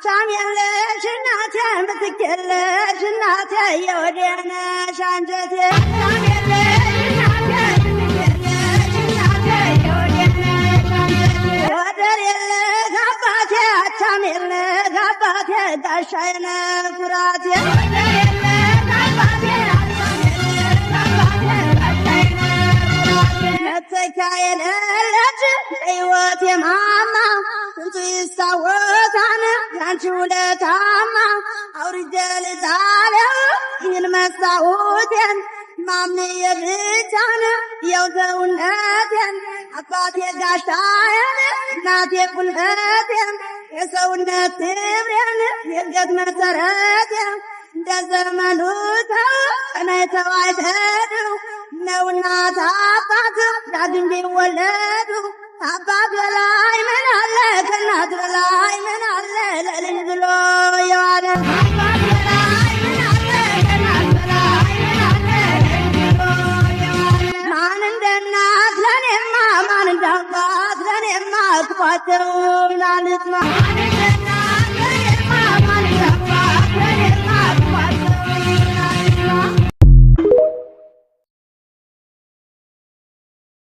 አቻም የለሽ እናቴ፣ ምትክ የለሽ እናቴ፣ የወዴ ነሽ አንጀቴ። አቻም የለሽ እናቴ፣ ምትክ የለሽ እናቴ፣ የወዴ ነሽ አንጀቴ። ወደር የለህ አባቴ፣ አቻም የለህ አባቴ፣ ጋሻዬ ነህ ኩራቴ። ወደር የለህ አባቴ፣ አቻም የለህ አባቴ፣ ጋሻዬ ነህ ኩራቴ። መተኪያ የሌለች ሕይወቴ ማማ፣ ስንቱ ይስታወሳን ያንቺ ውለታማ። አውርጄ ልጣለው ይህን መስታወቴን፣ ማምዬ ብቻን የው ሰውነቴን። አባቴ ጋሻዬን፣ እናቴ ጉልበቴን፣ የሰውነት ክብሬን፣ የእድገት መሰረቴን። እንደ ዘመኑ ተው ተው አይተዱ ነውና አባት ዳግም ቢወለዱ። አባት በላይ ምን አለ፣ ከእናት በላይ ምን አለ፣ ለልጅ ብሎ የዋለ። አባት በላይ ምን አለ፣ ከእናት በላይ ምን አለ፣ ለልጅ ብሎ የዋለ። ማን እንደ እናት ለኔማ፣ ማን እንደ አባት ለኔማ፣ ክፋቸውን አልስማ።